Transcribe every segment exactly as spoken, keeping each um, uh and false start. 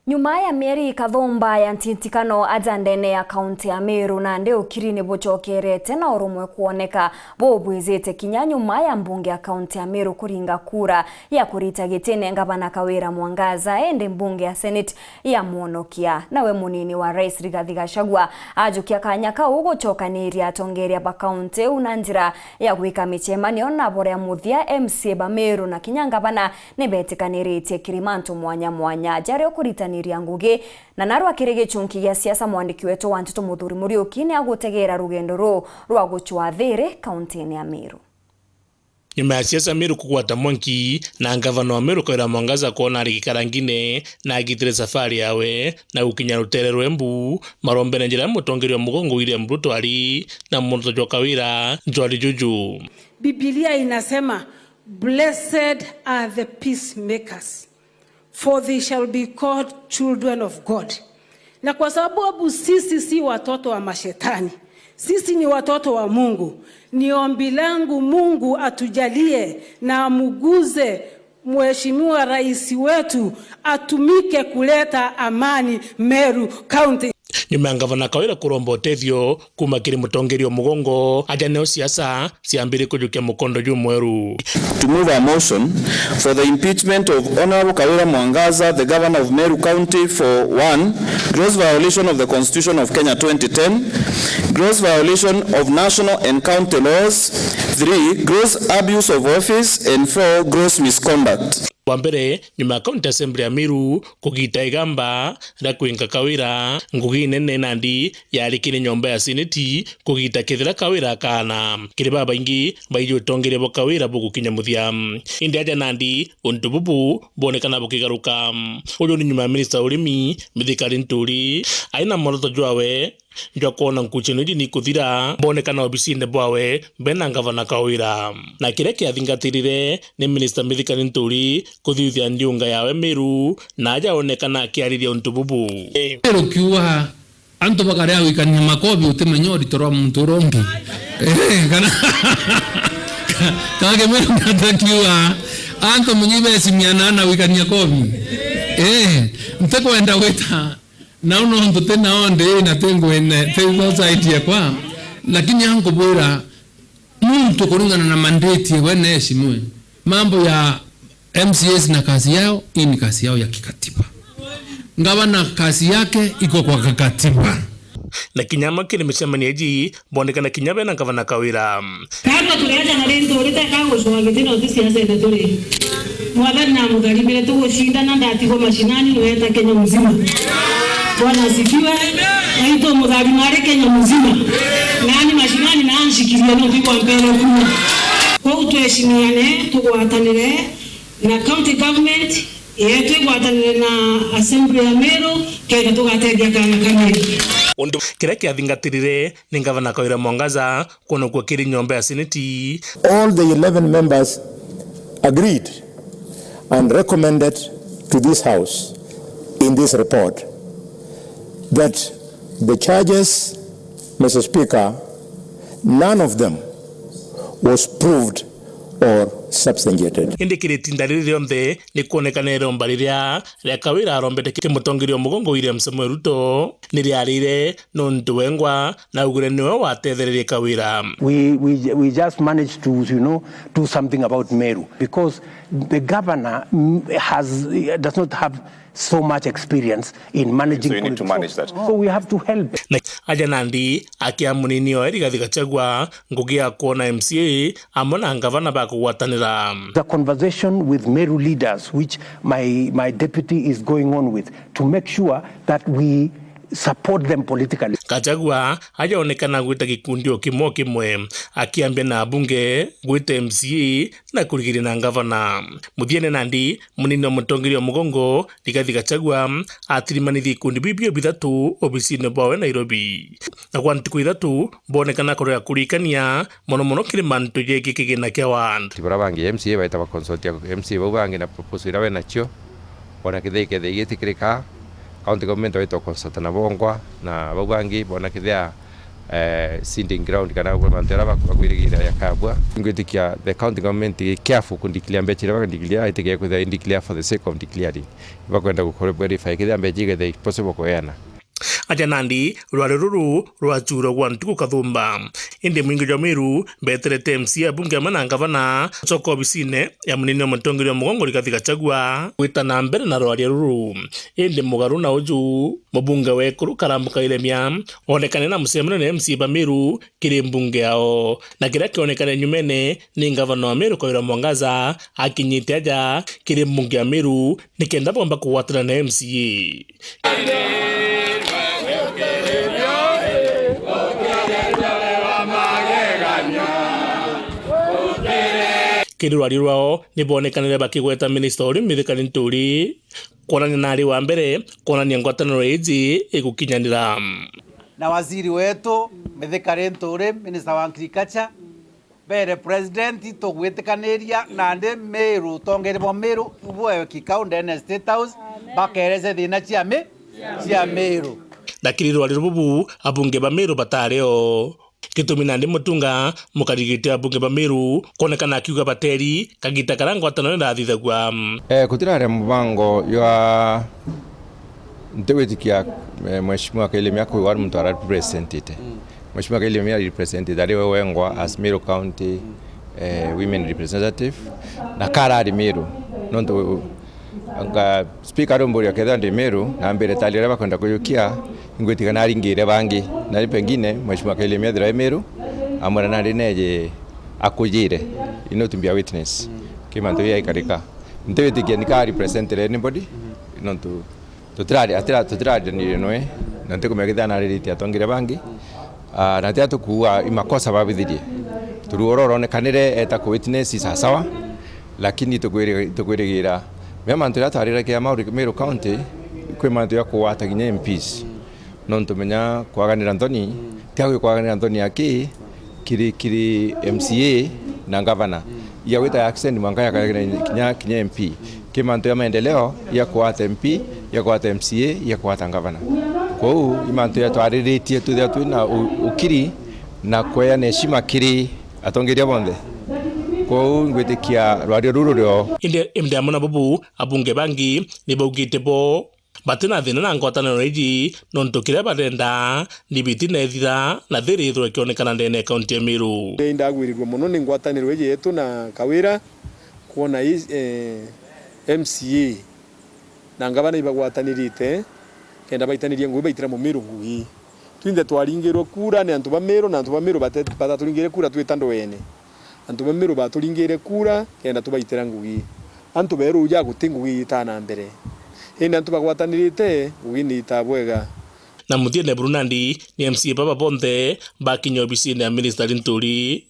Nyuma ya mieri ikathumba ya ntitikano aja ndene ya kaunti ya Meru, nandi ukiri ni bucokerete na urumwe kwoneka bubwizite kinya nyuma ya mbunge ya kaunti ya Meru kuringa kura ya kurita gitine ngavana Kawira Mwangaza, indi mbunge ya Senate yamwonokia. Nawe munini wa rais Rigathi Gachagua ajukia kanya kau gucokaniria atongeria ba kaunti iu na njira ya gwika micemanio, na boria muthia M C A ba Meru na kinya ngavana ni betikaniritie kiri mantu mwanya mwanya jaria ukuritaniria ngugi. Na narua kiri gichunki gia siasa, mwandiki wetu wa nteto Muthuri Muriuki ni agutegeera rugendo ruu rwa gucwaa thiiri kauntine ya Meru. Nyuma ya siasa Meru kugwata mwanki, na ngavana wa Meru Kawira Mwangaza kwona ari gikarangine na agitire safari yawe na gukinya rutere rwa Embu, marombene njira ya mutongeria wa mugongo William Ruto ari na muroto jwa Kawira jwari juju. Biblia inasema, "Blessed are the peacemakers, for they shall be called children of God." Na kwa sababu sisi si watoto wa mashetani, sisi ni watoto wa Mungu, ni ombi langu Mungu atujalie na amuguze Mheshimiwa Rais wetu, atumike kuleta amani Meru County. Nyuma ya ngavana Kawira kuromba utethio kuuma kiri mutongeria wa mugongo, aja neo siasa ciambire kujukia mukondo jumweru. To move a motion for the impeachment of Honorable Kawira Mwangaza, the Governor of Meru County, for one, gross violation of the Constitution of Kenya twenty ten, gross violation of national and county laws, three, gross abuse of office, and four, gross misconduct. Wa mbere, nyuma ya County Assembly ya Meru kugita igamba ria kwinga Kawira, ngugi nene nandi yari kiri nyomba ya Seneti kugita kethira Kawira akaana. Kiri babaingi, baiji utongeria bwa Kawira bugukinya muthia. Indi aja nandi, untu bubu bwonekana bukigaruka. Uju ni nyuma ya minista wa urimi, Mithika Linturi, aina mworoto jwawe jwa kwona nkuchano iji nikuthira, boonekana obisine bwawe bena ngavana Kawira. Na kiria kiathingatirire ni minista Mithika Linturi kuthiuthia ndiunga yawe Meru, na aja onekana akiariria untu bubu. Rukiuga antu bakaria gwikania makobi, utimenya urito rwa muntu uria ungi. Eh, kana, kana Kimeru natakiuga antu menye ibecimiana na gwikania kobi. Eh, ntikwenda gwita Nau nontu ti nao ndi na ti ngwene, ti society yakwa, lakini ankubwira, muntu kuringana na mandate ewe na eshimiwe. Mambo ya M C As na kazi yao, hii ni kazi yao ya kikatiba. Ngavana kazi yake iko kwa kikatiba. Na kinya amwe kiri micemanio iji, boonekana kinya bena ngavana Kawira. Kaarua turiaja na rintu riteka gucwa giti na uti siasete turi. Mwathani na mutharimire tugucindana ndatigwa mashinani niweta Kenya mzima. Bwana asifiwe. Naitu mutharima ari Kenya mzima. Nani mashinani na anshikiria no bigwa mbere kuma. Kwou tweshimiane, tugwatanire na county government yetu igwatanire na assembly ya Meru, kenda tugatethia kana ka Meru. Undu kiria kiathingatirire ni ngavana Kawira Mwangaza kunukua kiri nyomba ya Seneti. All the eleven members agreed and recommended to this House in this report that the charges, Mister Speaker, none of them was proved or substantiated. Indi kiri itinda riri rionthe ni kwonekana iromba riria ria Kawira arombete ki mutongeria wa mugongo William Samoei Ruto ni riarire nontu wengwa na augire niwe watethererie Kawira. We, we, we just managed to, you know, do something about Meru because the governor, mm, has, does not have so much experience in managing. So you need to politics. Manage that. So we have to help. Na aja nandi akia munini oe Rigathi Gachagua ngugi ya kwona M C A amwe na ngavana bakugwatanira. The conversation with Meru leaders, which my, my deputy is going on with, to make sure that we support them politically. Gachagua ajaonekana gwita gikundi o kimwe o kimwe, akiambia na abunge, gwita M C A na kurigiria na ngavana. Muthiene nandi, munini wa mutongeria wa mugongo, Rigathi Gachagua, atirimanithie ikundi biu bio bithatu obisine bwawe Nairobi. Na gwa ntuku ithatu, boonekana kurega kurikania, mono mono kiri mantu jegii kigina kia ward. Ti baria bangi M C A baita ba consult ya M C A bau bangi na proposal iria we nacio, bona kethia ikethia igitikirika, county government baita consult na bongwa, na bau bangi bona kethia eh, seeding ground kana mantu jaria bak-, bakwirigira jakabua. Ngwitikia the county government i careful ku declare mbeca iria baka declare, itikia kwithira i declare for the sake of declaring. Bakwenda ku verify kethira mbeca ikethira i possible kueana. Aja nandi, rwari ruru rwachurwa gwa ntuku kathumba. Indi mwingi jwa Meru beterete M C A, abunge amwe na ngavana gucoka obisine ya munini wa mutongeria wa mugongo Rigathi Gachagua gwita na mbere na rwaria ruru. Indi mugaru na uju, mubunge wa ekuru Karambu Kairemia onekane na mucemanio na M C A ba Meru kiri mbunge yao, na kiria kionekane nyumene ni ngavana wa Meru Kawira Mwangaza akinyite aja kiri mbunge ya Meru nikenda bomba kugwatana na M C A. Kiri rwari rwao, ni boonekanire bakigweta minista uri Mithika Linturi, kwonania nari wa mbere kwonania ngwataniro iji igukinyanira. Na waziri wetu Mithika Linturi, minister wa agriculture, bere president, tugwitikaniria nandi Meru, utongeria bwa Meru bwewe kikao ndene ya State House, bakerece thina cia mi-, cia Meru. Lakini rwari rububu abunge ba Meru batari o. Gitumi nandi Mutunga, mukarigite abunge ba Meru, kwonekana akiuga bateri kagita karia ngwataniro irathithagua. Eh, gutiraria mubango jwa, ntigwitikia, eh, Mheshimiwa Kairemia akwigua ari muntu ararepresentite. Mm. Mheshimiwa Kairemia arepresentite ari we wengwa as Meru County, eh, women representative, na karari Meru. Nontu anga speaker arumburia kethira ndi Meru, na ambire tari aria bakwenda kujukia, ingwitikia naringire bangi. Na pengine Mheshimiwa Kairemia ethira e Meru, amwira nandi neje akujire. You know, to be a witness. Ki mantu ya ikarika. Ntigwitikia nika represent anybody. Nontu Tutirari-, atira-, tutirariranire noe, na ntikumenya kethira nariritie atongeria bangi. Ah, na tiga tukuuga i makosa babithirie. Turu oro uronekanire eta ku witness sawasawa, lakini tukwiri-, tukwirigira. Mea mantu jaria twariragia Meru, Meru County, kwi mantu ja kugwata kinya M Ps. Nontu menya kwaganira nthoni, tiga gwi kwaganira nthoni aki, kiri, kiri M C A na ngavana. Igagwita ya accent mwanka ya kinya, kinya M P. Ki mantu ya maendeleo, ya kwata M P, ya kwata M C A, ya kwata ngavana. Kwou, i mantu ya twariritie twithira twina u-, ukiri na kweana heshima kiri atongeria bonthe. Kwou, ngwitikia rwario ruru rio. Indi, indi amwe na bubu, abunge bangi ni baugite bo batina thina na ngwataniro iji, nontu kiria barenda ni biti na ithira na thiri ithirwe ikionekana ndene ya kaunti ya Meru. Ni ndagwirirue mono ni ngwataniro iji yetu na Kawira, kwona i, eh, M C A na ngavana ibagwatanirite kenda baitaniria ngugi, baitira Mumiru ngugi. Twinthe twaringirwe kura ni antu ba Meru, na antu ba Meru bate-, bataturingire kura twita ndwene. Antu ba Meru baturingire kura kenda tubaitira ngugi. Antu beru ja guti ngugi itaa na mbere. Indi antu bagwatanirite, ngugi ni itaa bwega. Na muthiene buru nandi ni M C A baba bonthe bakinya obisine ya Minister Linturi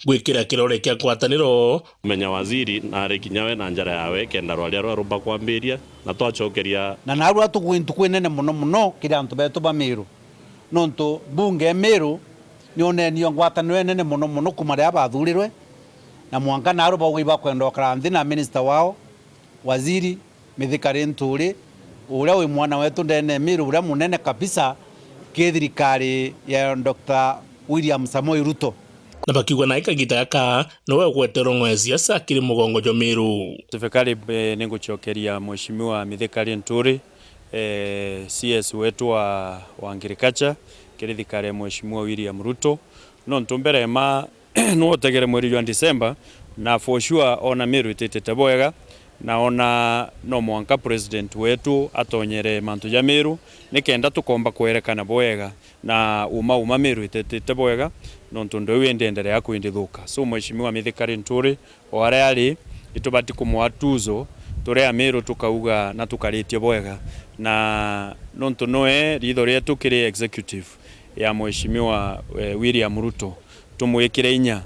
gwikira kirore kia ngwataniro. Menya waziri nari kinya we na njara yawe kenda rwaria rwa rumba kwambiria na twacokeria. Na narua tugwi ntuku inene mono mono kiri antu betu ba Meru. Nontu mbunge e Meru ni unenio ngwataniro inene mono mono kuma riria bathurirwe, na mwanka naru bauga ibakwenda ukara nthi na minister wao, waziri Mithika Linturi, uria wi mwana wetu ndene e Meru, uria munene kabisa ki thirikari ya Doctor William Samoei Ruto. Na bakiuga nae kagita gaka niwe ugwete urongoria siasa kiri mugongo jwa Meru. Tafakari, eh, ningucokeria Mheshimiwa Mithika Linturi, eh, C S wetu wa, wa agriculture, kiri thirikari ya Mheshimiwa William Ruto. Nontu mbere ma, niwe utegere mweri jwa December, na for sure ona Meru ititite bwega, na ona no mwanka president wetu atonyere mantu ja Meru, nikenda tukomba kwerekana bwega, na uma uma Meru ititite bwega, nontu ndweu indi endelea kwindithuka. So, Mheshimiwa Mithika Linturi, o aria ari, itubati kumwa tuzo, turi Ameru tukauga na tukaritie bwega. Na nontu noe ritho rietu kiri executive ya Mheshimiwa, eh, William Ruto, tumwikire inya,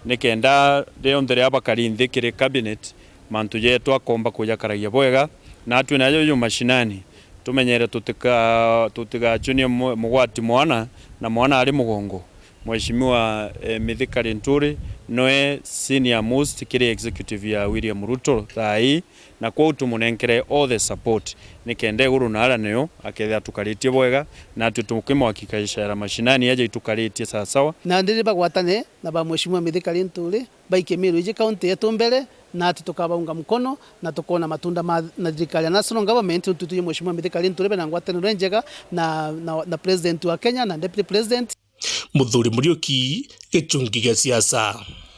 nikenda rionthe riria bakari nthi kiri cabinet, mantu jetu akomba kujakaragia bwega, na atwi najo ju mashinani, tumenyere tutika-, tutigachunie mu-, mugwati mwana, na mwana ari mugongo. Mheshimiwa, eh, Mithika Linturi, Noe senior most kiri executive ya William Ruto thaa ii, na kwou tumunenkere all the support nikenda iguru na ara niyo akethira tukaritie bwega, na ati tukimwakikisha ya mashinani aja itukaritie sawasawa. Na ndiri bagwatane na ba Mheshimiwa Mithika Linturi, baikie miru iji kaunti yetu mbere, na ati tukabaunga mkono na tukona matunda ma na thirikari ya National Government, nontu tuye Mheshimiwa Mithika Linturi bena ngwataniro njega na, na, na President wa Kenya na Deputy President. Muthuri Muriuki, Gichungi gia Siasa.